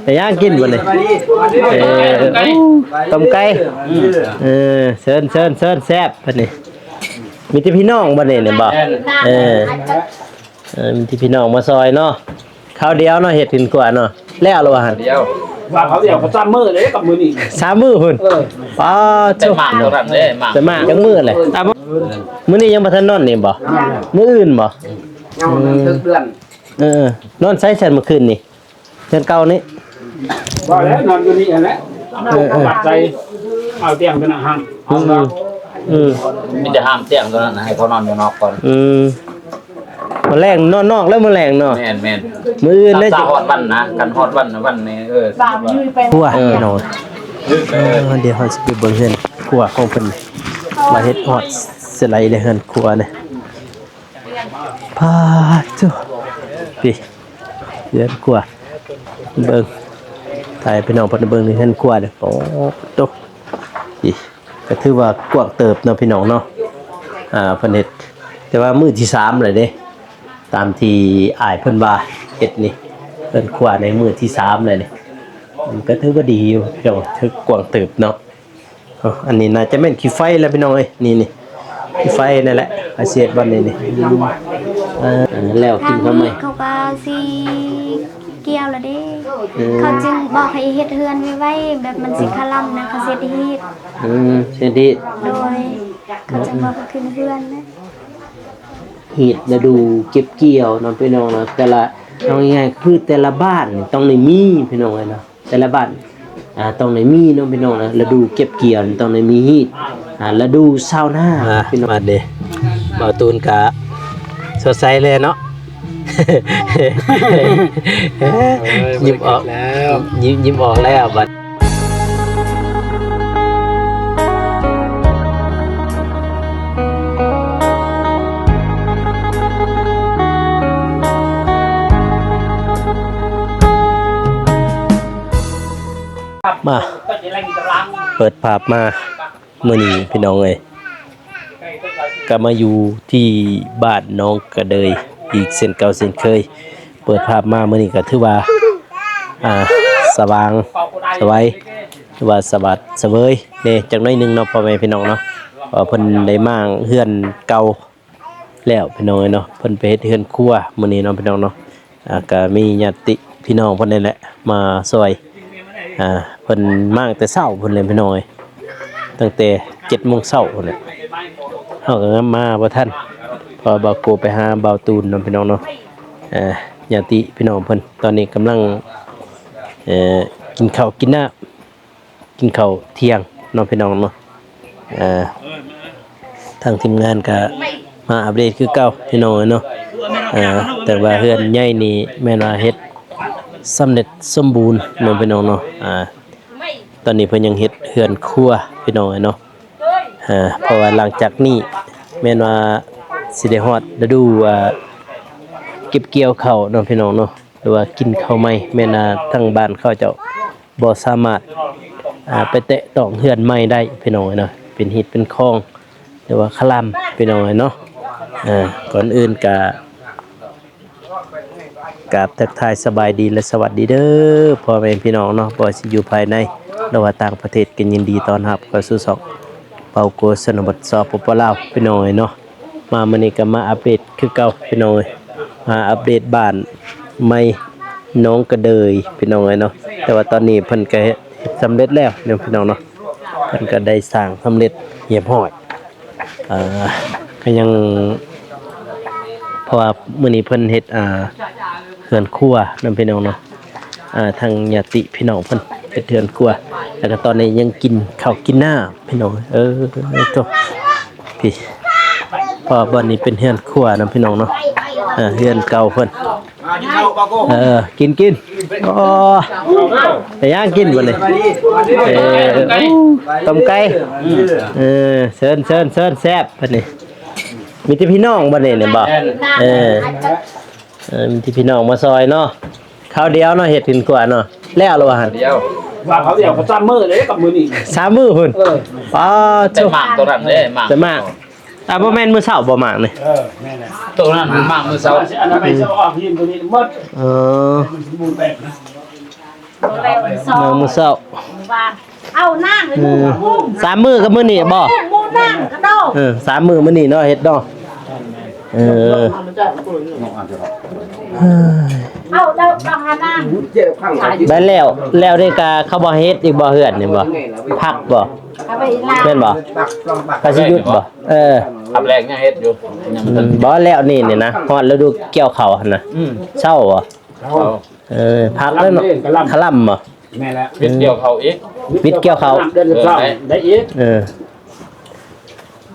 ໄປຫຍັງກິນບັດນີ້? ເອີ ຕົ້ມໄກ່. ເອີ ເຊີນ ເຊີນ ເຊີນ ແຊບບັດນີ້. ມີແຕ່ພີ່ນ້ອງບັດນີ້ແມ່ນບໍ່? ເອີ ເອີ ມີແຕ່ພີ່ນ້ອງມາຊ່ອຍເນາະ. ຄາວດຽວເນາະ ເຮັດເຮືອນຄົວເນາະ. ແລ້ວລະວ່າຫັ້ນ? ດຽວ ວ່າຄາວດຽວກໍສາມມື້ເດ້ກັບມື້ນີ້. ສາມມື້ພຸ້ນ? ເອີ ປ້າ ແຕ່ມາກເທົ່ານັ້ນເດ້ ມາກ. ແຕ່ມາກຈັກມື້ແຫຼະ? ອ່ະ ມື້ນີ້ຍັງບໍ່ທັນນອນນີ້ບໍ່? ມື້ອື່ນບໍ່? ຍັງບໍ່ທັນເຖິງເດືອນ. ເອີ ນອນໃສຊັ້ນມື້ຄືນນີ້? ເຮືອນເກົ່ານີ້? ບໍ່ແລ້ວ ນອນຢູ່ນີ້ຫັ້ນແຫຼະ. ເອີ ເອີ ໃສ່ ເອົາຕຽງໄປນະຫັ້ນ. ອືມ ອືມ ມີແຕ່ຫ້າມຕຽງຕົວນັ້ນ ໃຫ້ເຂົານອນຢູ່ນອກກ່ອນ. ອືມ ມື້ແລງນອນນອກແລ້ວມື້ແລງເນາະ. ແມ່ນໆ ມື້ອື່ນເດ້ ຖ້າຮອດວັນນະ ຄັນຮອດວັນນະ ວັນນີ້ ເອີ ຄົວ ເອີ ພີ່ນ້ອງ. ເອີ ດຽວເຮົາຊິໄປເບິ່ງເຮືອນຄົວຂອງເພິ່ນ ວ່າເຮັດຮອດໃສແລ້ວເຮືອນຄົວນີ້. ປາດໂທ້ ນີ້ເຮືອນຄົວ ເບິ່ງ ຖ່າຍໃຫ້ພີ່ນ້ອງເພິ່ນເບິ່ງເຮືອນຄົວເດີ. ໂອ້ໂຕ ນີ້ກໍຖືວ່າກວ້າງເຕີບເນາະພີ່ນ້ອງເນາະ. ອ່າ ເພິ່ນເຮັດ ແຕ່ວ່າມື້ທີສາມແລ້ວເດ້ ຕາມທີ່ອ້າຍເພິ່ນວ່າເຮັດນີ້ ເຮືອນຄົວໃນມື້ທີສາມແລ້ວນີ້ ມັນກໍຖືວ່າດີຢູ່ພີ່ນ້ອງ ຖືກກວ້າງເຕີບເນາະ. ເອີ ອັນນີ້ໜ້າຈະແມ່ນຂີ້ໄຟແຫຼະພີ່ນ້ອງເອີຍ. ນີ້ໆ ຂີ້ໄຟນັ້ນແຫຼະ ອາເສດບ່ອນນີ້ນີ້. ເອີ ແລ້ວກິນເຂົ້າໃໝ່ ເຂົາກໍຊິກ່ຽວລະເດ້. ອືມ ເຂົາຈຶ່ງບອກໃຫ້ເຮັດເຮືອນໄວໆ ແບບມັນຊິຄະລຳນະ ເຂົາຊິເຮັດຮີດ. ອືມ ເຮັດຮີດ. ໂດຍ ເຂົາຈຶ່ງບອກໃຫ້ຂຶ້ນເຮືອນນະ. ຮີດລະດູເກັບກ່ຽວເນາະພີ່ນ້ອງເນາະ. ແຕ່ລະ ເອົາງ່າຍໆ ຄືແຕ່ລະບ້ານນີ້ຕ້ອງໄດ້ມີພີ່ນ້ອງເອີຍເນາະ. ແຕ່ລະບ້ານ ອ່າ ຕ້ອງໄດ້ມີເນາະພີ່ນ້ອງເນາະ ລະດູເກັບກ່ຽວນີ້ຕ້ອງໄດ້ມີຮີດ ອ່າ ລະດູຊາວນາ. ອ່າ ພີ່ນ້ອງ ມາເດ້ ບ່າວຕູນກະສົດໃສແລ້ວເນາະ. ຍິ້ມອອກແລ້ວ ຍິ້ມ ຍິ້ມອອກແລ້ວບັດ. ມາ ເປີດພາບມາມື້ນີ້ພີ່ນ້ອງເອີຍ ກໍມາຢູ່ທີ່ບ້ານໜອງກະເດີຍອີກເຊັ່ນເກົ່າເຊັ່ນເຄີຍ. ເປີດພາບມາມື້ນີ້ກໍຖືວ່າ ອ່າ ສະຫວ່າງສະໄຫວ ຫຼືວ່າສະຫວັດສະເຫວີຍແດ່ຈັກໜ້ອຍໜຶ່ງເນາະ ພໍ່ແມ່ພີ່ນ້ອງເນາະ ເພາະວ່າເພິ່ນໄດ້ມ້າງເຮືອນເກົ່າແລ້ວພີ່ນ້ອງເອີຍເນາະ. ເພິ່ນໄປເຮັດເຮືອນຄົວມື້ນີ້ເນາະພີ່ນ້ອງເນາະ. ອ່າ ກໍມີຍາດຕິພີ່ນ້ອງເພິ່ນນີ້ແຫຼະມາຊ່ອຍ. ອ່າ ເພິ່ນມ້າງແຕ່ເຊົ້າພຸ້ນແຫຼະພີ່ນ້ອງເອີຍ ຕັ້ງແຕ່ເຈັດໂມງເຊົ້າພຸ້ນແຫຼະ. ເຮົາກໍມາບໍ່ທັນ ເພາະວ່າບ່າວໂກໄປຫາບ່າວຕູນເນາະພີ່ນ້ອງເນາະ. ອ່າ ຍາດຕິພີ່ນ້ອງເພິ່ນຕອນນີ້ກຳລັງ ເອີ ກິນເຂົ້າກິນນ້ຳ ກິນເຂົ້າທ່ຽງເນາະພີ່ນ້ອງເນາະ. ເອີ ທາງທີມງານກໍມາອັບເດດຄືເກົ່າພີ່ນ້ອງເອີຍເນາະ. ເອີ ແຕ່ວ່າເຮືອນໃຫຍ່ນີ້ແມ່ນວ່າເຮັດສຳເລັດສົມບູນເນາະພີ່ນ້ອງເນາະ. ອ່າ ຕອນນີ້ເພິ່ນຍັງເຮັດເຮືອນຄົວພີ່ນ້ອງເອີຍເນາະ. ເອີ ເພາະວ່າຫຼັງຈາກນີ້ແມ່ນວ່າຊິໄດ້ຮອດລະດູ ອ່າ ເກັບກ່ຽວເຂົ້າເນາະພີ່ນ້ອງເນາະ ຫຼືວ່າກິນເຂົ້າໃໝ່ ແມ່ນວ່າທາງບ້ານເຂົາເຈົ້າ ບໍ່ສາມາດ ອ່າ ໄປແຕະຕ້ອງເຮືອນໃໝ່ໄດ້ພີ່ນ້ອງເອີຍເນາະ ເປັນຮີດເປັນຄອງ ຫຼືວ່າຄະລຳພີ່ນ້ອງເອີຍເນາະ. ເອີ ກ່ອນອື່ນກະກາບທັກທາຍສະບາຍດີ ແລະ ສະຫວັດດີເດີພໍ່ແມ່ພີ່ນ້ອງເນາະ ບໍ່ວ່າຊິຢູ່ພາຍໃນ ຫຼືວ່າຕ່າງປະເທດ ກໍຍິນດີຕ້ອນຮັບເຂົ້າສູ່ຊ່ອງ ເປົາໂກ ຊົນນະບົດ ສປປ ລາວ ພີ່ນ້ອງເອີຍເນາະ. ມາມື້ນີ້ກໍມາອັບເດດຄືເກົ່າພີ່ນ້ອງເອີຍ ມາອັບເດດບ້ານໃໝ່ໜອງກະເດີຍພີ່ນ້ອງເອີຍເນາະ. ແຕ່ວ່າຕອນນີ້ເພິ່ນກໍເຮັດສຳເລັດແລ້ວເນາະພີ່ນ້ອງເນາະ ເພິ່ນກໍໄດ້ສ້າງສຳເລັດຮຽບຮ້ອຍ. ເອີ ກໍຍັງ ເພາະວ່າມື້ນີ້ເພິ່ນເຮັດ ອ່າ ເຮືອນຄົວນຳພີ່ນ້ອງເນາະ. ອ່າ ທາງຍາດຕິພີ່ນ້ອງເພິ່ນເຮັດເຮືອນຄົວ ແລ້ວກໍຕອນນີ້ຍັງກິນເຂົ້າກິນນ້ຳພີ່ນ້ອງ. ເອີ ໂທ້ ພີ່ ເພາະວ່າບ່ອນນີ້ເປັນເຮືອນຄົວນຳພີ່ນ້ອງເນາະ. ເຮືອນເກົ່າເພິ່ນ ເອີ ກິນ ກິນ. ໂອ້ ໄປຫຍັງກິນບັດນີ້? ເອີ ຕົ້ມໄກ່. ເອີ ເຊີນ ເຊີນ ເຊີນ ແຊບບັດນີ້. ມີແຕ່ພີ່ນ້ອງບັດນີ້ແມ່ນບໍ່? ເອີ ເອີ ມີແຕ່ພີ່ນ້ອງມາຊ່ອຍເນາະ. ຄາວດຽວເນາະ ເຮັດເຮືອນຄົວເນາະ. ແລ້ວລະວ່າຫັ້ນ? ດຽວ ວ່າຄາວດຽວກໍສາມມື້ເດ້ກັບມື້ນີ້. ສາມມື້ພຸ້ນ? ເອີ ປ້າ ແຕ່ໝາກຕົວນັ້ນເດ້ ໝາກ ແຕ່ໝາກ. ອ່າ ບໍ່ແມ່ນມື້ເຊົ້າບໍ່ໝາກນີ້? ເອີ ແມ່ນແຫຼະ ຕົວນັ້ນມັນໝາກມື້ເຊົ້າ. ອັນນັ້ນໄປເຈົ້າອອກຫີນຕົວນີ້ໝົດ. ເອີ ມັນສົມບູນແບບນະ. ມາມື້ເຊົ້າ ເອົານາງ ເອີ ສາມມື້ກັບມື້ນີ້ບໍ່? ໝູ່ນາງກະດອກ ເອີ ສາມມື້ມື້ນີ້ເນາະ ເຮັດເນາະ ເອີ ເອົາເດີ ບາງອານາງ ໄປແລ້ວ ແລ້ວນີ້ກະເຂົາບໍ່ເຮັດອີກບໍ່ ເຮືອນນີ້ບໍ່ ພັກບໍ່ ເອົາໄປອີກລາວ ແມ່ນບໍ່? ກະຊິຢຸດບໍ່? ເອີ ຮັບແລກຍັງເຮັດຢູ່ ອືມ ບໍ່ແລ້ວນີ້ນີ້ນະ ຮອດລະດູກ່ຽວເຂົ້າຫັ້ນນະ ອືມ ເຊົາບໍ່? ເຊົາ ເອີ ພັກແລ້ວເນາະ ຄະລຳບໍ່? ແມ່ນແລ້ວ ວິດກ່ຽວເຂົ້າອີກ ວິດກ່ຽວເຂົ້າ ເດືອນສິບສອງ ເອີ ໄດ້ອີກ ເອີ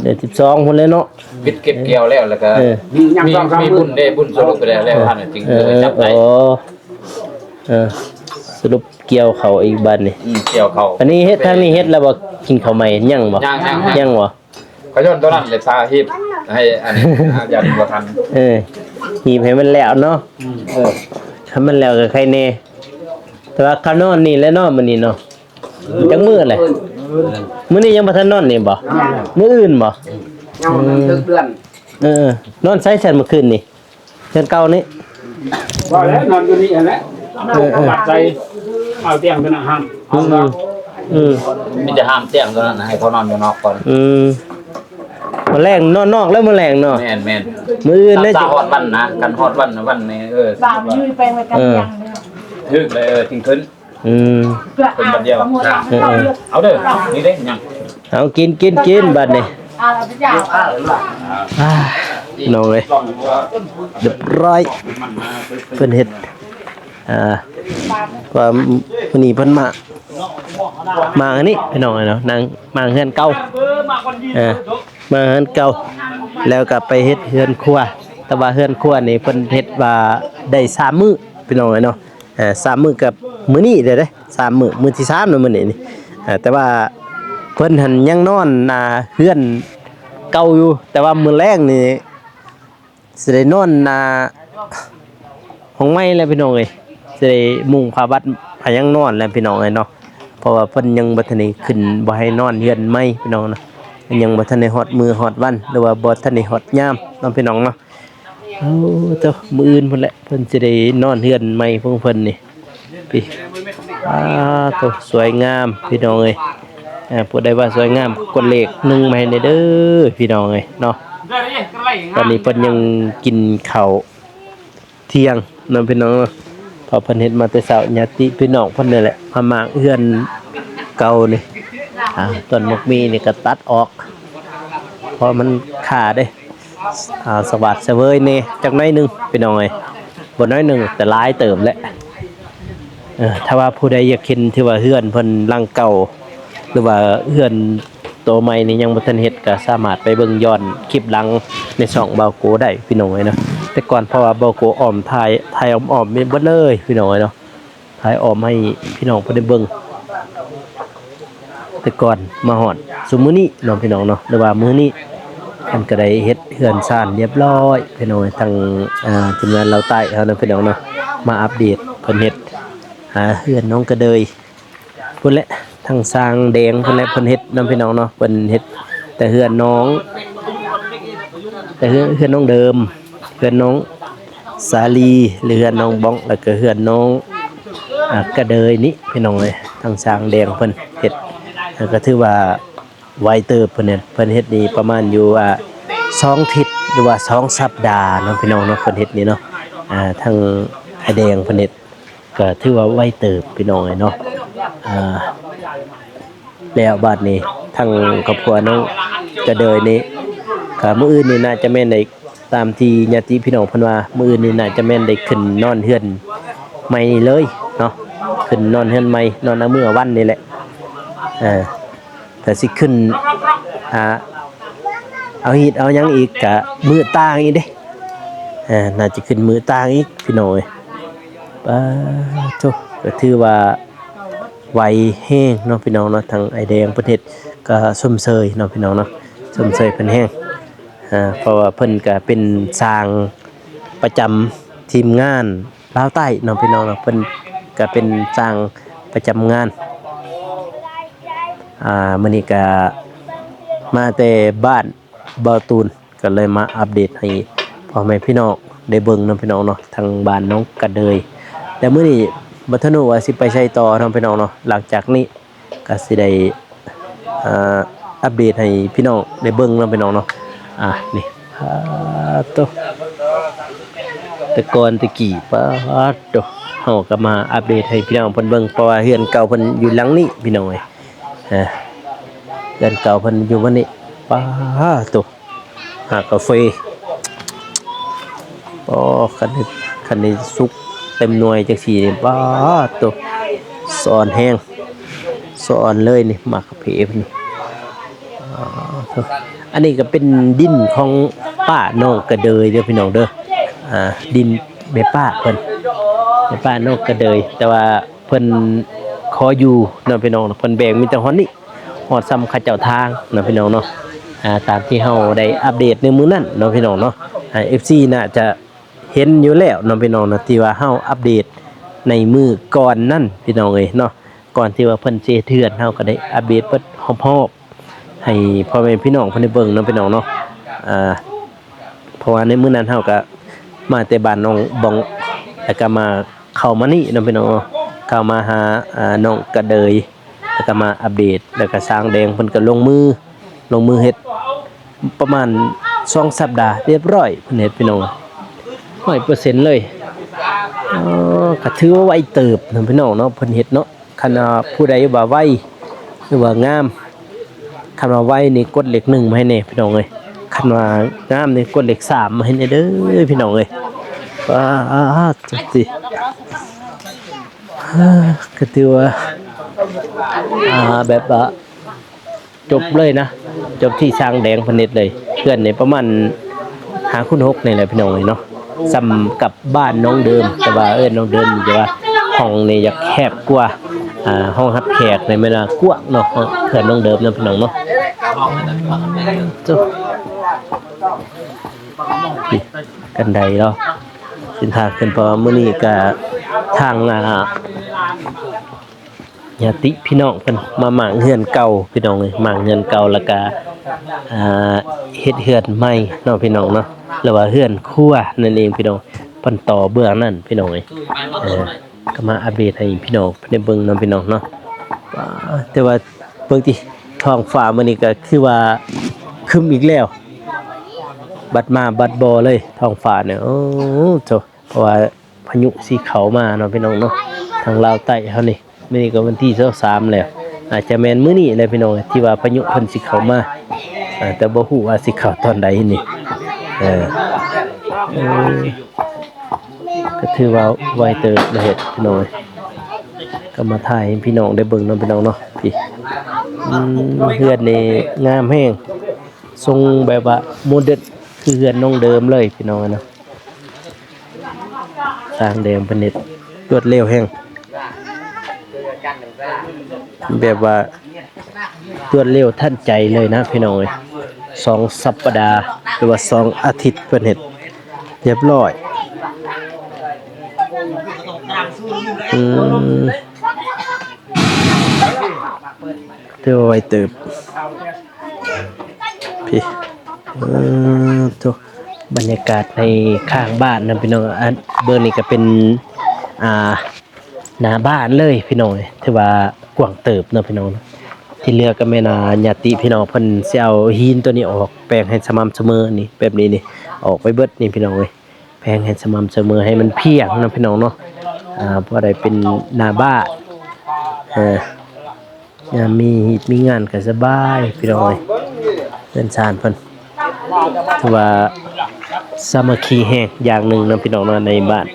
ເດືອນສິບສອງພຸ້ນແຫຼະເນາະ ວິດເກັບກ່ຽວແລ້ວ ແລ້ວກະ ເອີ ມີຍັງ ມີ ສອງສາມ ມີບຸນເດ້ ບຸນສະຫຼຸບໄປແລ້ວ ແລ້ວຫັ້ນຈຶ່ງ ເອີ ເລີຍຈັບໄດ້ ໂອ້ ເອີ ສະຫຼຸບກ່ຽວເຂົ້າອີກບາດນີ້ ອືມ ກ່ຽວເຂົ້າ ອັນນີ້ເຮັດ ທາງນີ້ເຮັດແລ້ວບໍ່? ກິນເຂົ້າໃໝ່ຍັງບໍ່? ຍັງ ຍັງ ຍັງບໍ່? ເຂົາຍ້ອນຕົວນັ້ນແຫຼະ ສາເຫດໃຫ້ອັນນີ້ ຢ້ານບໍ່ທັນ ເອີ ຮີບໃຫ້ມັນແລ້ວເນາະ ອືມ ເອີ ຄັນມັນແລ້ວກະໄຄແນ່ ແຕ່ວ່າເຂົານອນນີ້ແຫຼະເນາະ ມື້ນີ້ເນາະ ຈັກມື້ແຫຼະ ມື້ນີ້ຍັງບໍ່ທັນນອນນີ້ບໍ່? ມື້ອື່ນບໍ່? ຍັງບໍ່ທັນເຖິງເດືອນ ເອີ ນອນໃສຊັ້ນມື້ຄືນນີ້? ເຮືອນເກົ່ານີ້ ວ່າແລ້ວນອນຢູ່ນີ້ຫັ້ນແຫຼະ ເອີ ເອີ ເອົາບັດໃສ່ ເອົາຕຽງຕົວນັ້ນຫ້າມ ອືມ ອືມ ມີແຕ່ຫ້າມຕຽງຕົວນັ້ນ ໃຫ້ເຂົານອນຢູ່ນອກກ່ອນ ອືມ ມື້ແລງນອນນອກແລ້ວມື້ແລງເນາະ ແມ່ນໆ ມື້ອື່ນເດ້ ຖ້າຮອດວັນນະ ຄັນຮອດວັນນະ ວັນນີ້ ເອີ ບາງມື້ແປງໄວ້ກັນ ເອີ ຢ່າງເດີມ ຖືກເລີຍ ເອີ ຈຶ່ງຂຶ້ນ ອືມ ເປັນບາດດຽວ ເອີ ເອີ ເອົາເດີ ນີ້ເດ້ ຍັງ ເອົາ ກິນ ກິນ ກິນ ບາດນີ້ ອ່າ ພີ່ນ້ອງເອີຍ ຮຽບຮ້ອຍ ເພິ່ນເຮັດ ອ່າ ວ່າມື້ນີ້ເພິ່ນມາ ມາອັນນີ້ ພີ່ນ້ອງເອີຍເນາະ ນາງ ມາເຮືອນເກົ່າ ເອີ ມາເຮືອນເກົ່າ ແລ້ວກໍໄປເຮັດເຮືອນຄົວ ແຕ່ວ່າເຮືອນຄົວນີ້ເພິ່ນເຮັດວ່າໄດ້ສາມມື້ ພີ່ນ້ອງເອີຍເນາະ ເອີ ສາມມື້ກັບມື້ນີ້ເດ້ ສາມມື້ ມື້ທີສາມນະມື້ນີ້ນີ້ ເອີ ແຕ່ວ່າເພິ່ນຫັ້ນຍັງນອນ ອ່າ ເຮືອນເກົ່າຢູ່ ແຕ່ວ່າມື້ແລງນີ້ຊິໄດ້ນອນ ອ່າ ຫ້ອງໃໝ່ແລ້ວພີ່ນ້ອງເອີຍ ຊິໄດ້ມຸງຜ້າບັດຜ້າຫຍັງນອນແລ້ວພີ່ນ້ອງເອີຍເນາະ ເພາະວ່າເພິ່ນຍັງບໍ່ທັນໄດ້ຂຶ້ນ ບໍ່ໃຫ້ນອນເຮືອນໃໝ່ພີ່ນ້ອງເນາະ ຍັງບໍ່ທັນໄດ້ຮອດມື້ຮອດວັນ ຫຼືວ່າບໍ່ທັນໄດ້ຮອດຍາມເນາະ ພີ່ນ້ອງເນາະ. ໂອ້ ໂທ້ ມື້ອື່ນພຸ້ນແຫຼະ ເພິ່ນຊິໄດ້ນອນເຮືອນໃໝ່ຂອງເພິ່ນນີ້ ປີ ອ້າ ໂທ້ ສວຍງາມພີ່ນ້ອງເອີຍ ເອີ ຜູ້ໃດວ່າສວຍງາມກົດເລກໜຶ່ງມາໃຫ້ແດ່ເດີພີ່ນ້ອງເອີຍເນາະ. ຕອນນີ້ເພິ່ນຍັງກິນເຂົ້າທ່ຽງເນາະພີ່ນ້ອງເນາະ ເພາະເພິ່ນເຮັດມາແຕ່ເຊົ້າ ຍາດຕິພີ່ນ້ອງເພິ່ນນີ້ແຫຼະ ມາມ້າງເຮືອນເກົ່ານີ້ ອ່າ ຕົ້ນໝາກມີ່ນີ້ກໍຕັດອອກ ເພາະມັນຄາເດ້. ອ່າ ສະຫວາດສະເຫວີຍແດ່ຈັກໜ້ອຍໜຶ່ງພີ່ນ້ອງເອີຍ ບໍ່ໜ້ອຍໜຶ່ງແຕ່ຫຼາຍເຕີບແຫຼະ. ເອີ ຖ້າວ່າຜູ້ໃດຢາກເຫັນທີ່ວ່າເຮືອນເພິ່ນຫຼັງເກົ່າ ຫຼືວ່າເຮືອນໂຕໃໝ່ນີ້ຍັງບໍ່ທັນເຮັດ ກໍສາມາດໄປເບິ່ງຍ້ອນຄລິບຫຼັງໃນຊ່ອງບ່າວໂກໄດ້ພີ່ນ້ອງເອີຍເນາະ. ແຕ່ກ່ອນເພາະວ່າບ່າວໂກອ້ອມ ຖ່າຍ ຖ່າຍອ້ອມໆ ເບິດເລີຍພີ່ນ້ອງເອີຍເນາະ. ຖ່າຍອ້ອມໃຫ້ພີ່ນ້ອງເພິ່ນໄດ້ເບິ່ງ ແຕ່ກ່ອນມາຮອດຊຸມມື້ນີ້ເນາະພີ່ນ້ອງເນາະ ຫຼືວ່າມື້ນີ້ເພິ່ນກໍໄດ້ເຮັດເຮືອນຊານຮຽບຮ້ອຍພີ່ນ້ອງ. ທາງ ອ່າ ທີມງານລາວໃຕ້ເຮົານະພີ່ນ້ອງເນາະ ມາອັບເດດເພິ່ນເຮັດ ອ່າ ເຮືອນນ້ອງກະເດີຍພຸ້ນແຫຼະ ທາງຊ່າງແດງພຸ້ນແຫຼະ ເພິ່ນເຮັດນຳພີ່ນ້ອງເນາະ. ເພິ່ນເຮັດແຕ່ເຮືອນນ້ອງ ແຕ່ເຮືອນ ເຮືອນນ້ອງເດີມ ເຮືອນນ້ອງສາລີ ຫຼືເຮືອນນ້ອງບ້ອງ ແລ້ວກໍເຮືອນນ້ອງ ອ່າ ກະເດີຍນີ້ພີ່ນ້ອງເອີຍ. ທາງຊ່າງແດງເພິ່ນເຮັດ ກໍຖືວ່າໄວເຕີບ ເພິ່ນເຮັດ ເພິ່ນເຮັດນີ້ປະມານຢູ່ ອ່າ ສອງທິດ ຫຼືວ່າສອງສັບດາເນາະພີ່ນ້ອງເນາະ ເພິ່ນເຮັດນີ້ເນາະ. ອ່າ ທາງອ້າຍແດງເພິ່ນເຮັດ ກໍຖືວ່າໄວເຕີບພີ່ນ້ອງເອີຍເນາະ. ອ່າ ແລ້ວບາດນີ້ທາງຄອບຄົວນ້ອງກະເດີຍນີ້ ກໍມື້ອື່ນນີ້ໜ້າຈະແມ່ນໄດ້ ຕາມທີ່ຍາດຕິພີ່ນ້ອງເພິ່ນວ່າ ມື້ອື່ນນີ້ໜ້າຈະແມ່ນໄດ້ຂຶ້ນນອນເຮືອນໃໝ່ນີ້ເລີຍເນາະ ຂຶ້ນນອນເຮືອນໃໝ່ ນອນເອົາມື້ເອົາວັນນີ້ແຫຼະ. ເອີ ຖ້າຊິຂຶ້ນ ອ່າ ເອົາຮີດເອົາຫຍັງອີກ ກະມື້ຕ່າງອີກເດ້. ເອີ ໜ້າຈະຂຶ້ນມື້ຕ່າງອີກພີ່ນ້ອງເອີຍ. ປາໂທ້ ກໍຖືວ່າໄວແຮງເນາະພີ່ນ້ອງເນາະ. ທາງອ້າຍແດງເພິ່ນເຮັດກໍຊົມເຊີຍເນາະພີ່ນ້ອງເນາະ ຊົມເຊີຍເພິ່ນແຮງ. ເອີ ເພາະວ່າເພິ່ນກໍເປັນຊ່າງປະຈຳທີມງານລາວໃຕ້ເນາະພີ່ນ້ອງເນາະ ເພິ່ນກໍເປັນຊ່າງປະຈຳງານ. ອ່າ ມື້ນີ້ກໍມາແຕ່ບ້ານບ່າວຕູນ ກໍເລີຍມາອັບເດດໃຫ້ພໍ່ແມ່ພີ່ນ້ອງໄດ້ເບິ່ງເນາະພີ່ນ້ອງເນາະ ທາງບ້ານນ້ອງກະເດີຍ. ແຕ່ມື້ນີ້ ບໍ່ທະນຸວ່າຊິໄປໃສຕໍ່ເນາະພີ່ນ້ອງເນາະ. ຫຼັງຈາກນີ້ກໍຊິໄດ້ ເອີ ອັບເດດໃຫ້ພີ່ນ້ອງໄດ້ເບິ່ງເນາະພີ່ນ້ອງເນາະ. ອ່າ ນີ້ ປາດໂທ້ ແຕ່ກ່ອນແຕ່ກີ້ ປາດໂທ້ ເຮົາກໍມາອັບເດດໃຫ້ພີ່ນ້ອງເພິ່ນເບິ່ງ ເພາະວ່າເຮືອນເກົ່າເພິ່ນຢູ່ຫຼັງນີ້ພີ່ນ້ອງເອີຍ. ເອີ ເຮືອນເກົ່າເພິ່ນຢູ່ບ່ອນນີ້ ປາດໂທ້ ຮາກກາເຟ. ອໍ ຄັນ ຄັນໄດ້ສຸກເຕັມໜ່ວຍຈັ່ງຊີ້ນີ້ ປາດໂທ້ ສະອອນແຮງ ສະອອນເລີຍນີ້ ໝາກກາເຟເພິ່ນນີ້. ອໍ ໂທ້ ອັນນີ້ກໍເປັນດິນຂອງປ້ານ້ອງກະເດີຍເດີພີ່ນ້ອງເດີ. ອ່າ ດິນແມ່ປ້າເພິ່ນ ແມ່ປ້ານ້ອງກະເດີຍ ແຕ່ວ່າເພິ່ນຂໍຢູ່ເນາະພີ່ນ້ອງເນາະ ເພິ່ນແບ່ງມີແຕ່ຮອດນີ້ ຮອດຊ່ຳເຂົາເຈົ້າທາງເນາະພີ່ນ້ອງເນາະ. ອ່າ ຕາມທີ່ເຮົາໄດ້ອັບເດດໃນມື້ນັ້ນເນາະພີ່ນ້ອງເນາະ. ອ່າ ເອັຟຊີ ໜ້າຈະເຫັນຢູ່ແລ້ວເນາະພີ່ນ້ອງເນາະ ທີ່ວ່າເຮົາອັບເດດໃນມື້ກ່ອນນັ້ນພີ່ນ້ອງເອີຍເນາະ. ກ່ອນທີ່ວ່າເພິ່ນຊິເຮັດເຮືອນ ເຮົາກໍໄດ້ອັບເດດເບິດຮອບໆ ໃຫ້ພໍ່ແມ່ພີ່ນ້ອງເພິ່ນໄດ້ເບິ່ງເນາະພີ່ນ້ອງເນາະ. ອ່າ ເພາະວ່າໃນມື້ນັ້ນເຮົາກໍມາແຕ່ບ້ານນ້ອງບອງ ແລ້ວກໍມາ ເຂົ້າມານີ້ເນາະພີ່ນ້ອງເນາະ ເຂົ້າມາຫາ ອ່າ ນ້ອງກະເດີຍ ແລ້ວກໍມາອັບເດດ ແລ້ວກໍຊ່າງແດງເພິ່ນກໍລົງມື ລົງມືເຮັດປະມານສອງສັບດາຮຽບຮ້ອຍ ເພິ່ນເຮັດພີ່ນ້ອງ ຮ້ອຍເປີເຊັນເລີຍ. ເອີ ກໍຖືວ່າໄວເຕີບເນາະພີ່ນ້ອງເນາະ ເພິ່ນເຮັດເນາະ. ຄັນວ່າຜູ້ໃດວ່າໄວ ຫຼືວ່າງາມ ຄັນວ່າໄວນີ້ກົດເລກໜຶ່ງມາໃຫ້ແດ່ພີ່ນ້ອງເອີຍ ຄັນວ່າງາມນີ້ກົດເລກສາມມາໃຫ້ແດ່ເດີພີ່ນ້ອງເອີຍ. ປາດ ຈັກຊິ ກໍຖືວ່າ ອ່າ ແບບວ່າຈົບເລີຍນະ ຈົບທີ່ຊ່າງແດງເພິ່ນເຮັດເລີຍ. ເຮືອນນີ້ປະມານຫ້າຄູນຫົກນີ້ແຫຼະພີ່ນ້ອງເອີຍເນາະ ສ່ຳກັບ ບ້ານນ້ອງເດີມ ແຕ່ວ່າເອີ້ນນ້ອງເດີມ ແຕ່ວ່າຫ້ອງນີ້ຢາກແຄບກວ່າ ອ່າ ຫ້ອງຮັບແຂກນີ້ແມ່ນວ່າກວ້າງເນາະ ເຮືອນນ້ອງເດີມເນາະພີ່ນ້ອງເນາະ. ໂອ້ ນີ້ ຄັນໄດເນາະ ເສັ້ນທາງຂຶ້ນ ເພາະວ່າມື້ນີ້ກະທາງ ອ່າ ຍາດຕິພີ່ນ້ອງເພິ່ນມາມ້າງເຮືອນເກົ່າພີ່ນ້ອງເອີຍ ມ້າງເຮືອນເກົ່າ ແລ້ວກະ ອ່າ ເຮັດເຮືອນໃໝ່ເນາະພີ່ນ້ອງເນາະ ຫຼືວ່າເຮືອນຄົວນັ້ນເອງພີ່ນ້ອງ. ເພິ່ນຕໍ່ເບື້ອງນັ້ນພີ່ນ້ອງເອີຍ ເອີ ກໍມາອັບເດດໃຫ້ພີ່ນ້ອງເພິ່ນໄດ້ເບິ່ງເນາະພີ່ນ້ອງເນາະ. ວ້າ ແຕ່ວ່າເບິ່ງຕິ ທ້ອງຟ້າມື້ນີ້ກໍຄືວ່າຄຶ້ມອີກແລ້ວ ບັດມາບັດບໍ່ເລີຍທ້ອງຟ້ານີ້ ໂອ້ໂທ້. ເພາະວ່າພາຍຸຊິເຂົ້າມາເນາະພີ່ນ້ອງເນາະ ທາງລາວໃຕ້ເຮົານີ້. ມື້ນີ້ກໍວັນທີຊາວສາມແລ້ວ ອາດຈະແມ່ນມື້ນີ້ແຫຼະພີ່ນ້ອງ ທີ່ວ່າພາຍຸເພິ່ນຊິເຂົ້າມາ ອາ ແຕ່ບໍ່ຮູ້ວ່າຊິເຂົ້າຕອນໃດນີ້. ເອີ ເອີ ກໍຖືວ່າໄວເຕີບເລີຍພີ່ນ້ອງ ກໍມາຖ່າຍໃຫ້ພີ່ນ້ອງໄດ້ເບິ່ງເນາະພີ່ນ້ອງເນາະ. ນີ້ ອືມ ເຮືອນນີ້ງາມແຮງ ຊົງແບບວ່າໂມເດີນ ຄືເຮືອນນ້ອງເດີມເລີຍພີ່ນ້ອງເນາະ. ຊ່າງແດງເພິ່ນເຮັດລວດເລັວແຮງ ແບບວ່າລວດເລັວທັນໃຈເລີຍນະພີ່ນ້ອງເອີຍ. ສອງສັບປະດາ ຫຼືວ່າສອງອາທິດເພິ່ນເຮັດຮຽບຮ້ອຍ. ອືມ ຖືວ່າໄວເຕີບ. ພີ້ ເອີ ໂທ້ ບັນຍາກາດໃນຂ້າງບ້ານນະພີ່ນ້ອງ. ອັນເບື້ອງນີ້ກໍເປັນ ອ່າ ໜ້າບ້ານເລີຍພີ່ນ້ອງເອີຍ ຖືວ່າກວ້າງເຕີບເນາະພີ່ນ້ອງ. ທີ່ເຫຼືອກໍແມ່ນ ອ່າ ຍາດຕິພີ່ນ້ອງເພິ່ນຊິເອົາຫີນໂຕນີ້ອອກ ແປງໃຫ້ສະໝ່ຳສະເໝີນີ້ ແບບນີ້ນີ້ ອອກໄປເບິດນີ້ພີ່ນ້ອງເອີຍ. ແປງໃຫ້ສະໝ່ຳສະເໝີໃຫ້ມັນພຽງເນາະພີ່ນ້ອງເນາະ ອ່າ ພໍໄດ້ເປັນໜ້າບ້ານ ເອີ ຍາມມີຮີດມີງານກໍສະບາຍພີ່ນ້ອງເອີຍ. ເຮືອນຊານເພິ່ນຖືວ່າສາມັກຄີແຮງຢ່າງໜຶ່ງນຳພີ່ນ້ອງເນາະ ໃນບ້ານ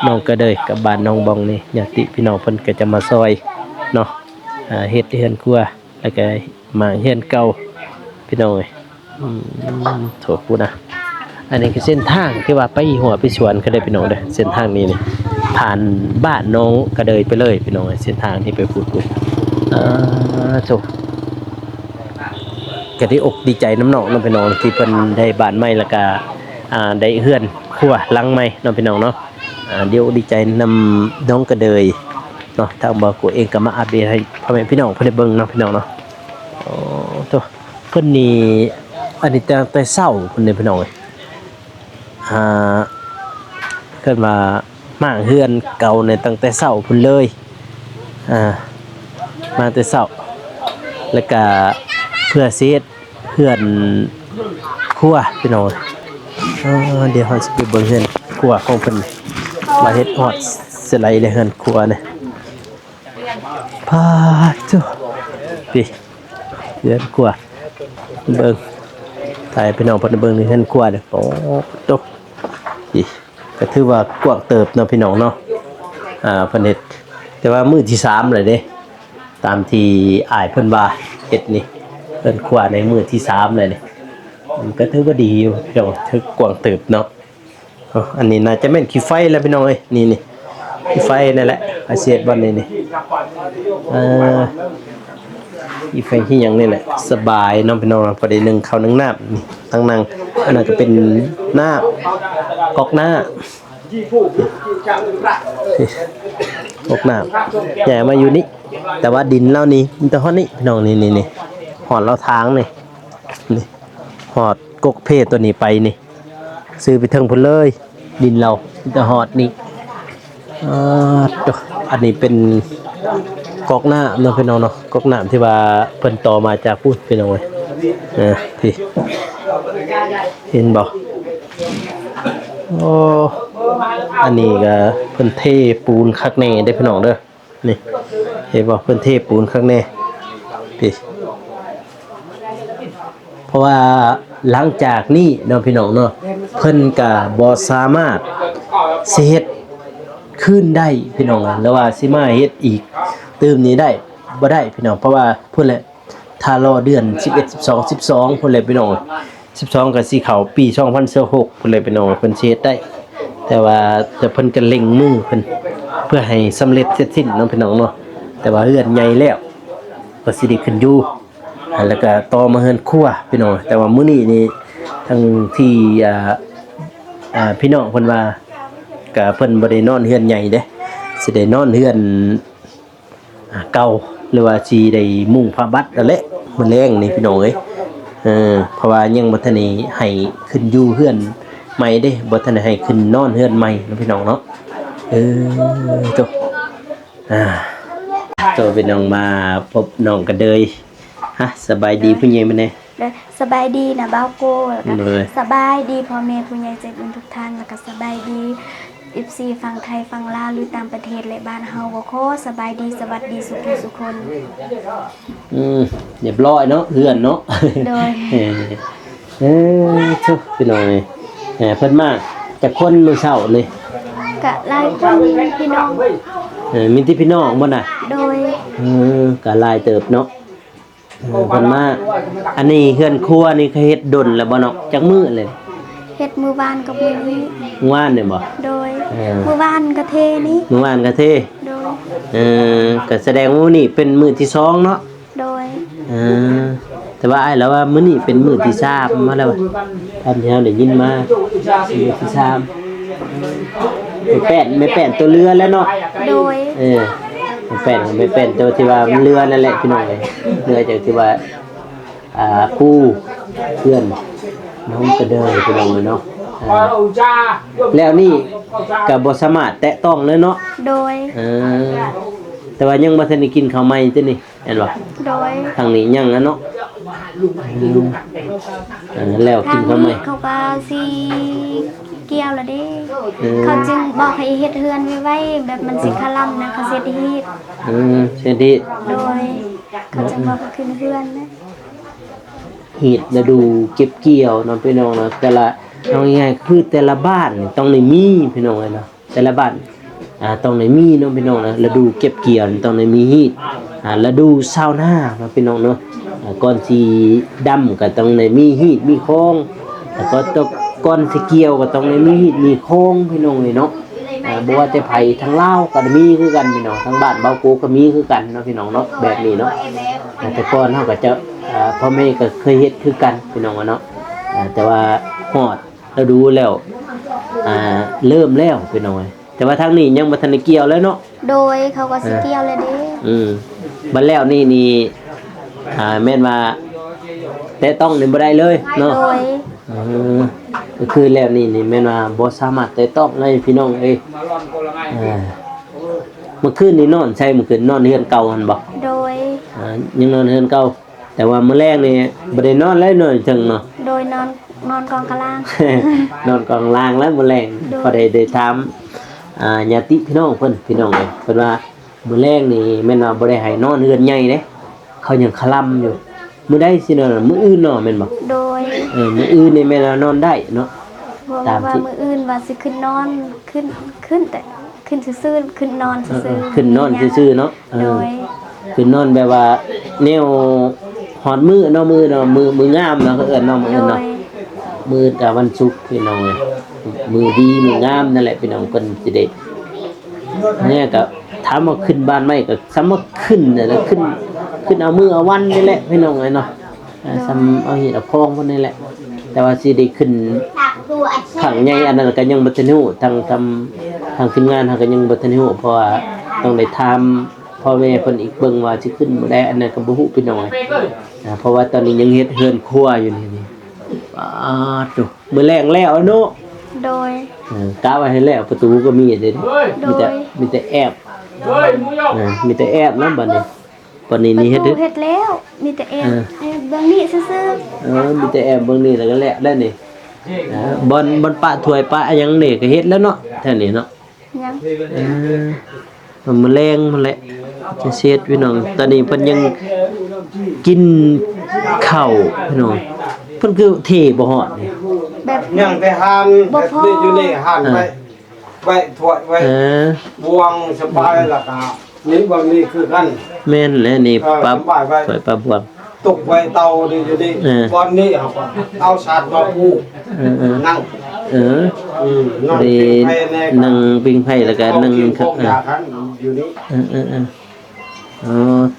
ໜອງກະເດີຍກັບບ້ານໜອງບອງນີ້ ຍາດຕິພີ່ນ້ອງເພິ່ນກໍຈະມາຊ່ອຍເນາະ ເຮັດເຮືອນຄົວ ແລ້ວກໍມ້າງເຮືອນເກົ່າພີ່ນ້ອງເອີຍ. ອືມ ໂທ້ ພຸ້ນນະ ອັນນີ້ຄືເສັ້ນທາງທີ່ວ່າໄປຫົວໄປສວນກໍໄດ້ພີ່ນ້ອງເດີ. ເສັ້ນທາງນີ້ນີ້ ຜ່ານບ້ານໜອງກະເດີຍໄປເລີຍພີ່ນ້ອງເອີຍ ເສັ້ນທາງທີ່ໄປພຸ້ນ ພຸ້ນ. ອາ ໂທ້ ກໍດີອົກດີໃຈນຳນ້ອງເນາະພີ່ນ້ອງ ທີ່ເພິ່ນໄດ້ບ້ານໃໝ່ ແລ້ວກໍ ອ່າ ໄດ້ເຮືອນຄົວຫຼັງໃໝ່ເນາະພີ່ນ້ອງເນາະ. ອ່າ ດີອົກດີໃຈນຳນ້ອງກະເດີຍເນາະ ທາງບ່າວໂກເອງກໍມາອັບເດດໃຫ້ພໍ່ແມ່ພີ່ນ້ອງເພິ່ນໄດ້ເບິ່ງເນາະພີ່ນ້ອງເນາະ. ໂອ້ ໂທ້ ເພິ່ນນີ້ ອັນນີ້ຕັ້ງແຕ່ເຊົ້າພຸ້ນເດ້ພີ່ນ້ອງເອີຍ. ອ່າ ເອີ້ນວ່າ ມາເຮືອນເກົ່ານີ້ຕັ້ງແຕ່ເຊົ້າພຸ້ນເລີຍ ອ່າ ມາແຕ່ເຊົ້າ ແລ້ວກະເພື່ອຊິເຮັດເຮືອນຄົວພີ່ນ້ອງ. ເອີ ດຽວເຮົາຊິໄປເບິ່ງເຮືອນຄົວຂອງເພິ່ນ ວ່າເຮັດຮອດໃສແລ້ວເຮືອນຄົວນີ້. ປາດໂທ້ ນີ້ ເຮືອນຄົວ ເບິ່ງ ຖ່າຍໃຫ້ພີ່ນ້ອງເພິ່ນເບິ່ງເຮືອນຄົວນີ້. ໂອ້ໂຕ ນີ້ ກໍຖືວ່າກວ້າງເຕີບເນາະພີ່ນ້ອງເນາະ. ອ່າ ເພິ່ນເຮັດ ແຕ່ວ່າມື້ທີສາມແລ້ວເດ້ ຕາມທີ່ອ້າຍເພິ່ນວ່າເຮັດນີ້ ເຮືອນຄົວໃນມື້ທີສາມແລ້ວນີ້ ມັນກໍຖືວ່າດີຢູ່ພີ່ນ້ອງ ຖືກກວ້າງເຕີບເນາະ. ເອີ ອັນນີ້ໜ້າຈະແມ່ນຂີ້ໄຟແຫຼະພີ່ນ້ອງເອີຍ ນີ້ໆ ຂີ້ໄຟນັ້ນແຫຼະ ອາເສດບ່ອນນີ້ນີ້ ເອີ ຂີ້ໄຟຂີ້ຫຍັງນີ້ແຫຼະ ສະບາຍເນາະພີ່ນ້ອງເນາະ ພໍໄດ້ໜຶ້ງເຂົ້າໜຶ້ງນ້ຳນີ້ ຕັ້ງນັ່ງ. ອັນນັ້ນກໍເປັນນ້ຳ ກອກນ້ຳ ນີ້ ກອກນ້ຳ ຍ້າຍມາຢູ່ນີ້ ແຕ່ວ່າດິນລາວນີ້ມີແຕ່ຮອດນີ້ພີ່ນ້ອງ ນີ້ໆ ຮອດລາວທາງນີ້ ນີ້ ຮອດກົກເພຕົວນີ້ໄປນີ້ ຊື່ໄປເທິງພຸ້ນເລີຍ ດິນລາວມີແຕ່ຮອດນີ້. ອ່າ ໂຕ ອັນນີ້ເປັນກອກນ້ຳເນາະພີ່ນ້ອງເນາະ ກອກນ້ຳທີ່ວ່າເພິ່ນຕໍ່ມາຈາກພຸ້ນພີ່ນ້ອງເອີຍ. ເອີ ນີ້ ເຫັນບໍ່? ໂອ້ ອັນນີ້ກໍເພິ່ນເທປູນຄັກແນ່ເດ້ພີ່ນ້ອງເດີ. ນີ້ ເຫັນບໍ່? ເພິ່ນເທປູນຄັກແນ່ ນີ້ ເພາະວ່າຫຼັງຈາກນີ້ເນາະພີ່ນ້ອງເນາະ ເພິ່ນກະບໍ່ສາມາດຊິເຮັດຄືນໄດ້ພີ່ນ້ອງ ຫຼືວ່າຊິມາເຮັດອີກຕື່ມນີ້ໄດ້ ບໍ່ໄດ້ພີ່ນ້ອງ ເພາະວ່າພຸ້ນແຫຼະ ຖ້າລໍເດືອນສິບເອັດ ສິບສອງ ສິບສອງພຸ້ນແຫຼະພີ່ນ້ອງ ສິບສອງກໍຊິເຂົ້າປີສອງພັນຊາວຫົກພຸ້ນແຫຼະພີ່ນ້ອງ ເພິ່ນຊິເຮັດໄດ້. ແຕ່ວ່າ ແຕ່ເພິ່ນກໍເລັ່ງມືເພິ່ນ ເພື່ອໃຫ້ສຳເລັດເສັດສິ້ນເນາະພີ່ນ້ອງເນາະ. ແຕ່ວ່າເຮືອນໃຫຍ່ແລ້ວ ກໍຊິໄດ້ຂຶ້ນຢູ່ ແລ້ວກໍຕໍ່ມາເຮືອນຄົວພີ່ນ້ອງ. ແຕ່ວ່າມື້ນີ້ນີ້ ທັງທີ່ ອ່າ ອ່າ ພີ່ນ້ອງເພິ່ນວ່າ ກະເພິ່ນບໍ່ໄດ້ນອນເຮືອນໃຫຍ່ເດ້ ຊິໄດ້ນອນເຮືອນ ອ່າ ເກົ່າ ຫຼືວ່າຊິໄດ້ມຸງຜ້າບັດນັ້ນແຫຼະ ມື້ແລງນີ້ພີ່ນ້ອງເອີຍ. ເອີ ເພາະວ່າຍັງບໍ່ທັນໄດ້ໃຫ້ຂຶ້ນຢູ່ເຮືອນໃໝ່ເດ້ ບໍ່ທັນໄດ້ໃຫ້ຂຶ້ນນອນເຮືອນໃໝ່ເນາະພີ່ນ້ອງເນາະ. ເອີ ໂຕ ອ່າ ໂຕ ພີ່ນ້ອງ ມາພົບນ້ອງກະເດີຍ. ຮະ ສະບາຍດີຜູ້ໃຫຍ່ມາແດ່. ໂດຍ ສະບາຍດີນະບ່າວໂກ ແລ້ວກະ ໂດຍ ສະບາຍດີພໍ່ແມ່ຜູ້ໃຫຍ່ໃຈບຸນທຸກທ່ານ ແລ້ວກະສະບາຍດີ ເອັຟຊີ ຝັ່ງໄທ ຝັ່ງລາວ ຫຼືຕ່າງປະເທດ ແລະບ້ານເຮົາກໍຂໍສະບາຍດີ ສະຫວັດດີສຸຂູສຸຄົນ. ອືມ ຮຽບຮ້ອຍເນາະ ເຮືອນເນາະ. ໂດຍ ເອີ ເອີ ໂທ້ ພີ່ນ້ອງເອີຍ ເອີ ເພິ່ນມາຈັກຄົນມື້ເຊົ້ານີ້? ກະຫຼາຍຄົນ ພີ່ນ້ອງ. ເອີ ມີແຕ່ພີ່ນ້ອງບໍ່ນະ? ໂດຍ ເອີ ກະຫຼາຍເຕີບເນາະ. ເອີ ເພິ່ນມາ ອັນນີ້ເຮືອນຄົວນີ້ເຂົາເຮັດດົນແລ້ວບໍ່ເນາະ? ຈັກມື້ແລ້ວ? ເຮັດມື້ວານກັບມື້ນີ້. ມື້ວານນີ້ບໍ່? ໂດຍ ເອີ ມື້ວານກະເທນີ້. ມື້ວານກະເທ. ໂດຍ ເອີ ກະສະແດງມື້ນີ້ເປັນມື້ທີສອງເນາະ? ໂດຍ ເອີ ແຕ່ວ່າອ້າຍລາວວ່າມື້ນີ້ເປັນມື້ທີສາມມາແລ້ວ ຕາມທີ່ເຮົາໄດ້ຍິນມາ ມື້ທີສາມ. ແມ່ແປ້ນ ແມ່ແປ້ນຕົວເຫຼືອແລ້ວເນາະ? ໂດຍ ເອີ ແມ່ແປ້ນ ແມ່ແປ້ນຕົວທີ່ວ່າມັນເຫຼືອນັ້ນແຫຼະພີ່ນ້ອງເອີຍ ເຫຼືອຈາກທີ່ວ່າ ອ່າ ປູເພື່ອນນ້ອງກະເດີຍພີ່ນ້ອງເອີຍເນາະ. ອ່າ ແລ້ວນີ້ກະບໍ່ສາມາດແຕະຕ້ອງເລີຍເນາະ? ໂດຍ ເອີ ແຕ່ວ່າຍັງບໍ່ທັນໄດ້ກິນເຂົ້າໃໝ່ຕິນີ້? ແມ່ນບໍ່? ໂດຍ ທາງນີ້ຍັງນະເນາະ. ອືມ ເອີ ແລ້ວກິນເຂົ້າໃໝ່ ທາງນີ້ເຂົາກະຊິກ່ຽວລະເດ້. ເອີ ເຂົາຈຶ່ງບອກໃຫ້ເຮັດເຮືອນໄວໆ ແບບມັນຊິຄະລຳນະ ເຂົາຊິເຮັດຮີດ. ເອີ ເຮັດຮີດ. ໂດຍ ເຂົາຈຶ່ງບອກໃຫ້ຂຶ້ນເຮືອນນະ. ຮີດລະດູເກັບກ່ຽວເນາະພີ່ນ້ອງເນາະ ແຕ່ລະ ເອົາງ່າຍໆ ຄືແຕ່ລະບ້ານນີ້ຕ້ອງໄດ້ມີພີ່ນ້ອງເອີຍເນາະ. ແຕ່ລະບ້ານ ອ່າ ຕ້ອງໄດ້ມີເນາະພີ່ນ້ອງເນາະ ລະດູເກັບກ່ຽວນີ້ຕ້ອງໄດ້ມີຮີດ. ອ່າ ລະດູຊາວນາເນາະພີ່ນ້ອງເນາະ ອ່າ ກ່ອນຊິດຳກໍຕ້ອງໄດ້ມີຮີດມີຄອງ ແລ້ວກໍຕ້ອງ ກ່ອນຊິກ່ຽວກໍຕ້ອງໄດ້ມີຮີດມີຄອງພີ່ນ້ອງເອີຍເນາະ. ອ່າ ບໍ່ວ່າແຕ່ໃຜ ທາງລາວກໍມີຄືກັນພີ່ນ້ອງ ທາງບ້ານເບົາໂກກໍມີຄືກັນເນາະພີ່ນ້ອງເນາະ ແບບນີ້ເນາະ. ອ່າ ແຕ່ກ່ອນເຮົາກໍຈະ ອ່າ ພໍ່ແມ່ກໍເຄີຍເຮັດຄືກັນພີ່ນ້ອງເນາະ. ອ່າ ແຕ່ວ່າຮອດ ລະດູແລ້ວ ອ່າ ເລີ່ມແລ້ວພີ່ນ້ອງເອີຍ ແຕ່ວ່າທາງນີ້ຍັງບໍ່ທັນໄດ້ກ່ຽວເລີຍເນາະ. ໂດຍ ເຂົາກໍຊິ ອ່າ ກ່ຽວແລ້ວເດ້. ອືມ ບັດແລ້ວນີ້ ນີ້ ອ່າ ແມ່ນວ່າແຕະຕ້ອງນີ້ບໍ່ໄດ້ເລີຍເນາະ. ໂດຍ ເອີ ຄືແລ້ວນີ້ນີ້ແມ່ນວ່າບໍ່ສາມາດແຕະຕ້ອງໄດ້ພີ່ນ້ອງເອີຍ. ເອີ ເມື່ອຄືນນີ້ນອນໃສ? ເມື່ອຄືນນອນເຮືອນເກົ່າຫັ້ນບໍ່? ໂດຍ ອ່າ ຍັງນອນເຮືອນເກົ່າ ແຕ່ວ່າມື້ແລງນີ້ບໍ່ໄດ້ນອນແລ້ວ ນອນເທິງເນາະ. ໂດຍ ນອນ ນອນກອງກະລາງ ນອນກອງລາງແລ້ວມື້ແລງ. ໂດຍ ພໍໄດ້ ໄດ້ຖາມ ອ່າ ຍາຕິພີ່ນ້ອງເພິ່ນ ພີ່ນ້ອງເອີຍ ເພິ່ນວ່າ ມື້ແລງນີ້ແມ່ນວ່າບໍ່ໄດ້ໃຫ້ນອນເຮືອນໃຫຍ່ເດ້ ເຂົາຍັງຄະລຳຢູ່. ມື້ໃດຊິນອນ? ມື້ອື່ນເນາະ ແມ່ນບໍ່? ໂດຍ ເອີ ມື້ອື່ນນີ້ແມ່ນວ່ານອນໄດ້ເນາະ. ບໍ່ ຕາມ ວ່າ ທີ່ ມື້ອື່ນວ່າຊິຂຶ້ນນອນ ຂຶ້ນ ຂຶ້ນແຕ່ ຂຶ້ນຊື່ໆ ຂຶ້ນນອນ ເອີ ຊື່ໆ ເອີ ຂຶ້ນນອນຊື່ໆເນາະ. ເອີ ໂດຍ ຄືນອນແບບວ່າແນວຮອດມື້ເນາະ ມື້ເນາະ ມື້ ມື້ງາມເນາະ ເຂົາເອີ້ນເນາະ ມື້ອື່ນເນາະ. ໂດຍ ມື້ກະວັນສຸກພີ່ນ້ອງເອີຍ ມື້ດີມື້ງາມນັ້ນແຫຼະພີ່ນ້ອງ. ເພິ່ນຊິໄດ້ ແມ່ກະຖາມວ່າຂຶ້ນບ້ານໃໝ່ກະສ່ຳວ່າຂຶ້ນນັ້ນແຫຼະ ຂຶ້ນ ຂຶ້ນເອົາມື້ເອົາວັນນີ້ແຫຼະພີ່ນ້ອງເອີຍເນາະ. ເອີ ໂດຍ ສ່ຳເອົາຮີດເອົາຄອງເພິ່ນນີ້ແຫຼະ ແຕ່ວ່າຊິໄດ້ຂຶ້ນຄັ້ງໃຫຍ່ອັນນັ້ນກະຍັງບໍ່ທັນຮູ້ ທາງ ທາງ ທາງທີມງານເຮົາກະຍັງບໍ່ທັນຮູ້ ເພາະວ່າຕ້ອງໄດ້ຖາມ ພໍ່ແມ່ເພິ່ນອີກເບິ່ງວ່າຊິຂຶ້ນມື້ໃດ ອັນນັ້ນກໍບໍ່ຮູ້ພີ່ນ້ອງ. ອ່າ ເພາະວ່າຕອນນີ້ຍັງເຮັດເຮືອນຄົວຢູ່ນີ້ ນີ້ ປາດໂທ້ ມື້ແລງແລ້ວເນາະ. ໂດຍ ເອີ ກະວ່າໃຫ້ແລ້ວ ປະຕູກໍມີເດ້ ໂດຍ ມີແຕ່ ມີແຕ່ແອບ ເອີ ມີແຕ່ແອບນຳບັດນີ້. ບັດນີ້ນີ້ເຮັດ ປະຕູເຮັດແລ້ວ ມີແຕ່ແອບ ເອີ ແອບເບິ່ງນີ້ຊື່ໆ. ເອີ ມີແຕ່ແອບເບິ່ງນີ້ແລ້ວກໍແລ້ວແລ້ວນີ້. ເອີ ບ່ອນ ບ່ອນປະຖ້ວຍປະຫຍັງນີ້ກໍເຮັດແລ້ວເນາະ ແຖວນີ້ເນາະ. ຍັງ ເອີ ມື້ແລງພຸ້ນແຫຼະ ຈະເຊັດພີ່ນ້ອງ. ຕອນນີ້ເພິ່ນຍັງກິນເຂົ້າພີ່ນ້ອງ ເພິ່ນຄືເທບໍ່ຮອດນີ້ ແບບ ຍັງແຕ່ຫານ ບໍ່ພໍ ເຮັດຢູ່ນີ້ຫານ ເອີ ໄວ້ ໄວ້ຖ້ວຍໄວ້ ເອີ ບ່ວງສະບາຍ ແລ້ວກໍນີ້ບ່ອນນີ້ຄືກັນ. ແມ່ນແຫຼະນີ້ ເອີ ປັບ ສະບາຍໄວ້ ຖ້ວຍປັບບ່ວງ. ຕົກໄວ້ເຕົານີ້ຢູ່ນີ້ ເອີ ບ່ອນນີ້ເຮົາກໍເອົາສາດມາປູ ເອີ ເອີ ນັ່ງ ເອີ ອືມ ນັ່ງ ນີ້ ພິງໄຟແນ່ ນັ່ງພິງໄຟ ແລ້ວກໍນັ່ງ ກິນຂອງ ເອີ ຢາກັນຢູ່ນີ້ ເອີ ເອີ ເອີ ອໍ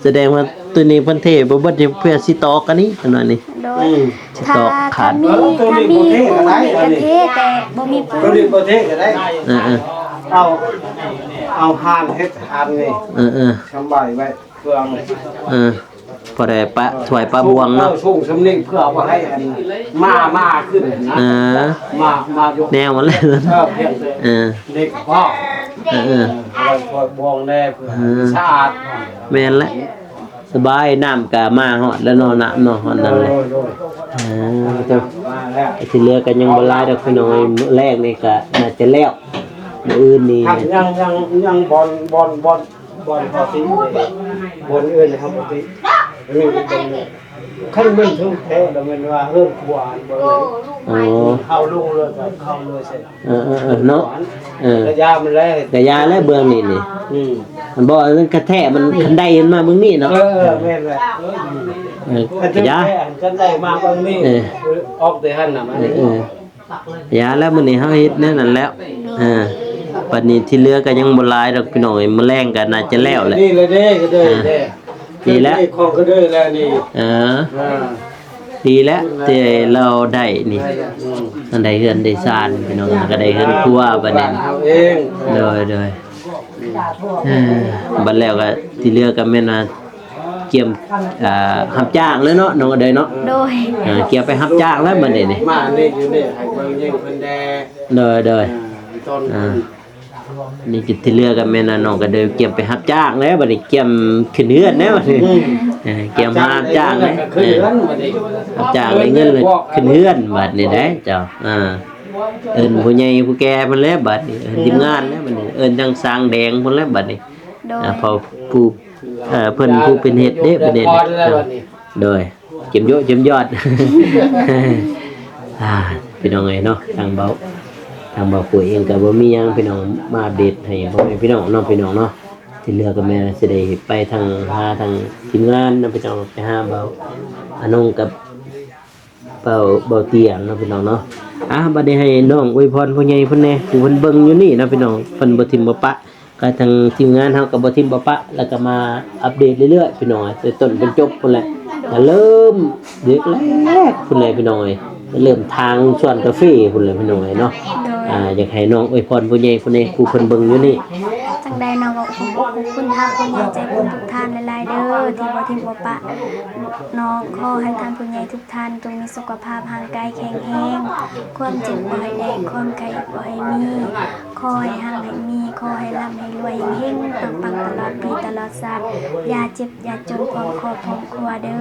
ສະແດງວ່າໂຕນີ້ເພິ່ນເທບໍ່ເບິດ ເພື່ອຊິຕອກອັນນີ້ ເພິ່ນວ່ານີ້. ໂດຍ ອືມ ຊິຕອກ ຖ້າ ຂາດ ຖ້າມີ ເອີ ໂຕນີ້ ຖ້າມີ ບໍ່ເທກໍໄດ້ ປູນ ອັນນີ້ ກໍເທ ແຕ່ບໍ່ມີປູນ ໂຕນີ້ບໍ່ເທກໍໄດ້ ເອີ ເອີ ເອົາ ເອົາຫານເຮັດຫານນີ້ ເອີ ເອີ ສຳບາຍໄວ້ ເພື່ອ ເອີ ພໍໄດ້ປະຖ້ວຍປະບ່ວງເນາະ ເອີ ສູງສ່ຳນີ້ເພື່ອບໍ່ໃຫ້ອັນໝາ ໝາຂຶ້ນນະ ເອີ ໝາ ໝາຢູ່ ແນວມັນແຫຼະ ເອີ ພຽງແຕ່ ເອີ ເດັກພໍ ເອີ ເອີ ເອີ ເອົາໄວ້ຖ້ວຍບ່ວງແດ່ ເພື່ອ ເອີ ສະອາດ ແມ່ນແຫຼະ ສະບາຍ ນ້ຳກະມາຮອດແລ້ວເນາະ ນ້ຳເນາະ ຮອດນັ້ນແຫຼະ ໂດຍ ໂດຍ ເອີ ມາແລ້ວ ທີ່ເຫຼືອກະຍັງບໍ່ຫຼາຍດອກພີ່ນ້ອງເອີຍ ມື້ແລງນີ້ກະໜ້າຈະແລ້ວ ມື້ອື່ນນີ້ ຍັງ ຍັງ ຍັງບ່ອນ ບ່ອນ ບ່ອນ ບ່ອນເຮົາຕິ ບ່ອນອື່ນເຮົາບໍ່ຕິ ອັນນີ້ກໍເປັນ ຄັນແມ່ນຖືກແທ້ລະແມ່ນວ່າເຮືອນຄົວອັນບໍ່ເລີຍ ອໍ ເຮົາລົງເລີຍກໍເຂົ້າເລີຍເສຍ ເອີ ເອີ ເອີ ເນາະ ເອີ ກະຢາມັນແຫຼະ ກະຢາແຫຼະເບື້ອງນີ້ນີ້ ອືມ ມັນບໍ່ ອັນນັ້ນກະແທ້ ມັນຄັນໄດ້ມັນມາເບື້ອງນີ້ເນາະ ເອີ ເອີ ແມ່ນແຫຼະ ເອີ ກະຢາ ຄັນໄດ້ມາເບື້ອງນີ້ ເອີ ອອກແຕ່ຫັ້ນນະ ມັນ ເອີ ເອີ ຢ່າແລ້ວ ມື້ນີ້ເຮົາເຮັດແນວນັ້ນແລ້ວ ເອີ ບັດນີ້ທີ່ເຫຼືອກໍຍັງບໍ່ຫຼາຍດອກພີ່ນ້ອງເອີຍ ມື້ແລງກໍໜ້າຈະແລ້ວແຫຼະ ນີ້ແຫຼະເດ້ ກໍເດີ ເອີ ເດ້ ນີ້ແຫຼະ ຂອງກໍເດີແລ້ວນີ້ ເອີ ເອີ ດີແລ້ວທີ່ລາວໄດ້ນີ້ ອືມ ມັນໄດ້ເຮືອນໄດ້ຊານພີ່ນ້ອງ ກໍໄດ້ເຮືອນຄົວບັດນີ້ ເຮົາເອງ ໂດຍ ໂດຍ ເອີ ບັດແລ້ວກໍທີ່ເຫຼືອກໍແມ່ນວ່າ ກຽມ ອ່າ ຮັບຈ້າງແລ້ວເນາະ ນ້ອງອະເດຍເນາະ ໂດຍ ເອີ ກຽມໄປຮັບຈ້າງແລ້ວບັດນີ້ນີ້ ມານີ້ຢູ່ນີ້ໃຫ້ເບິ່ງຍິງເພິ່ນແດ່ ໂດຍ ໂດຍ ເອີ ຕ້ອນ ອ່າ ນີ້ທີ່ເຫຼືອກໍແມ່ນວ່ານ້ອງອະເດຍກຽມໄປຮັບຈ້າງແລ້ວບັດນີ້ ກຽມຂຶ້ນເຮືອນແລ້ວບັດນີ້ ອືມ ເອີ ກຽມມາຮັບຈ້າງແລ້ວ ກໍຂຶ້ນເຮືອນບັດນີ້ ຮັບຈ້າງໄດ້ເງິນແລ້ວຂຶ້ນເຮືອນບັດນີ້ໄດ໋ເຈົ້າ ອ່າ ເອີ້ນຜູ້ໃຫຍ່ຜູ້ແກ່ພຸ້ນແຫຼະບັດນີ້ ເອີ້ນທີມງານແລ້ວບັດນີ້ ເອີ້ນທາງຊ່າງແດງພຸ້ນແຫຼະບັດນີ້ ໂດຍ ອ່າ ເພາະຜູ້ ເອີ ເພິ່ນຜູ້ເປັນເຮັດເດ້ ເພິ່ນເຮັດ ໂດຍ ເຈັມໂຍະເຈັມຍອດ ອ່າ ພີ່ນ້ອງເອີຍເນາະ ທາງເບົາ ທາງເບົາໂກເອງກໍບໍ່ມີຫຍັງພີ່ນ້ອງ ມາອັບເດດໃຫ້ພໍ່ແມ່ພີ່ນ້ອງເນາະ ພີ່ນ້ອງເນາະ ທີ່ເຫຼືອກໍແມ່ນຊິໄດ້ໄປທາງ ຫາທາງທີມງານເນາະ ພີ່ນ້ອງ ໄປຫາເບົາອານົງກັບ ເບົາ ເບົາຕຽງເນາະພີ່ນ້ອງເນາະ ອ່າ ບັດນີ້ໃຫ້ນ້ອງອວຍພອນຜູ້ໃຫຍ່ເພິ່ນແດ່ ຜູ້ເພິ່ນເບິ່ງຢູ່ນີ້ເນາະພີ່ນ້ອງ ເພິ່ນບໍ່ຖິ້ມບໍ່ປະ ກະທາງທີມງານເຮົາກໍບໍ່ຖິ້ມບໍ່ປະ ແລ້ວກໍມາອັບເດດເລື້ອຍໆ ພີ່ນ້ອງ ແຕ່ຕົ້ນຈົນຈົບພຸ້ນແຫຼະ ກະເລີ່ມແລກໆ ພຸ້ນແຫຼະພີ່ນ້ອງເອີຍ ເລີ່ມທາງສວນກາເຟພຸ້ນແຫຼະພີ່ນ້ອງເອີຍເນາະ ໂດຍ ອ່າ ຢາກໃຫ້ນ້ອງອວຍພອນຜູ້ໃຫຍ່ພຸ້ນແດ່ ຜູ້ເພິ່ນເບິ່ງຢູ່ນີ້ ຈັ່ງໃດເນາະ ກໍຂອບອົກຂອບຄຸນທ່ານຜູ້ໃຫຍ່ໃຈບຸນທຸກທ່ານຫຼາຍໆເດີ້ ທີ່ບໍ່ຖິ້ມບໍ່ປະນ້ອງ. ຂໍໃຫ້ທ່ານຜູ້ໃຫຍ່ທຸກທ່ານຈົ່ງມີສຸຂະພາບຮ່າງກາຍແຂງແຮງ, ຄວາມເຈັບບໍ່ໃຫ້ໄດ້, ຄວາມໄຂ້ບໍ່ໃຫ້ມີ, ຂໍໃຫ້ຮັ່ງໃຫ້ມີ, ຂໍໃຫ້ລ່ຳໃຫ້ລວຍ ເຮັງໆປັງໆຕະຫຼອດປີຕະຫຼອດຊາດ, ຢ່າເຈັບຢ່າຈົນພ້ອມຄອບພ້ອມຄົວເດີ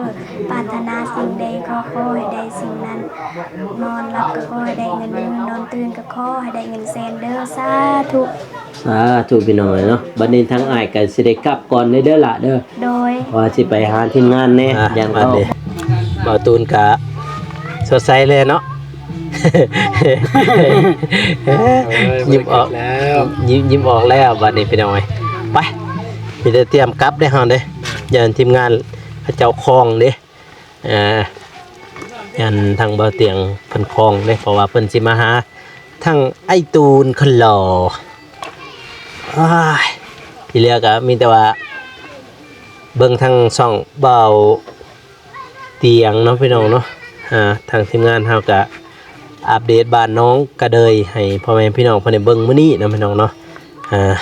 ້. ປາດຖະໜາສິ່ງໃດກໍຂໍໃຫ້ໄດ້ສິ່ງນັ້ນ, ນອນຫຼັບກໍຂໍໃຫ້ໄດ້ເງິນໝື່ນ, ນອນຕື່ນກໍຂໍໃຫ້ໄດ້ເງິນແສນເດີ້. ສາທຸ. ສາທຸພີ່ນ້ອງເອີຍເນາະ. ບັດນີ້ທາງອ້າຍກໍຊິໄດ້ກັບກ່ອນເດີ້ຫຼະເດີ້ ໂດຍ ວ່າຊິໄປຫາທີມງານແດ່ ອ່ະ ຢ້ານເຂົາ ບັດນີ້ບ່າວຕູນກະສົດໃສແລ້ວເນາະ ເອີຍ ຍິ້ມອອກ ບໍ່ໄດ້ກັບແລ້ວ ຍິ້ມ ຍິ້ມອອກແລ້ວບັດນີ້ພີ່ນ້ອງເອີຍ. ໄປ ມີແຕ່ຕຽມກັບເດ້ເຮົາເດ້ ຢ້ານທີມງານເຂົາເຈົ້າຄ້ອງເດ້. ອ່າ ຢ້ານທາງບ່າວຕຽງເພິ່ນຄ້ອງເດ້ ເພາະວ່າເພິ່ນຊິມາຫາທາງອ້າຍຕູນຄົນຫຼໍ່. ໂອ້ຍ ທີ່ເຫຼືອກໍມີແຕ່ວ່າເບິ່ງທາງຊ່ອງບ່າວຕຽງເນາະພີ່ນ້ອງເນາະ. ອ່າ ທາງທີມງານເຮົາກໍອັບເດດບ້ານໜອງກະເດີຍໃຫ້ພໍ່ແມ່ພີ່ນ້ອງເພິ່ນໄດ້ເບິ່ງມື້ນີ້ເນາະພີ່ນ້ອງເນາະ. ອ່າ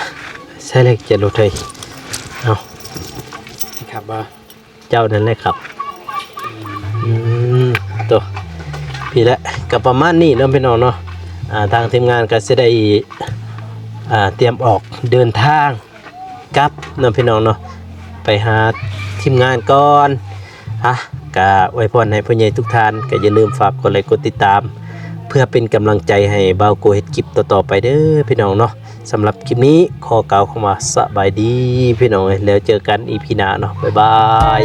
ໃສ່ເລກເຈັດລົດເຮີ້ຍ ເອົາ ຊິຂັບບໍ່? ເຈົ້ານັ້ນແຫຼະຄັບ. ອືມ ໂຕ ພີ້ແຫຼະ ກໍປະມານນີ້ເນາະພີ່ນ້ອງເນາະ. ອ່າ ທາງທີມງານກໍຊິໄດ້ ອ່າ ຕຽມອອກເດີນທາງກັບເນາະພີ່ນ້ອງເນາະ ໄປຫາທີມງານກ່ອນ. ອ່ະ ກໍອວຍພອນໃຫ້ຜູ້ໃຫຍ່ທຸກທ່ານ ກໍຢ່າລືມຝາກກົດໄລກົດຕິດຕາມ ເພື່ອເປັນກຳລັງໃຈໃຫ້ບ່າວໂກເຮັດຄລິບຕໍ່ໆໄປເດີ້ພີ່ນ້ອງເນາະ. ສຳລັບຄລິບນີ້ຂໍກ່າວຄຳວ່າສະບາຍດີພີ່ນ້ອງເອີຍ ແລ້ວເຈີກັນອີພີໜ້າເນາະ ບາຍບາຍ.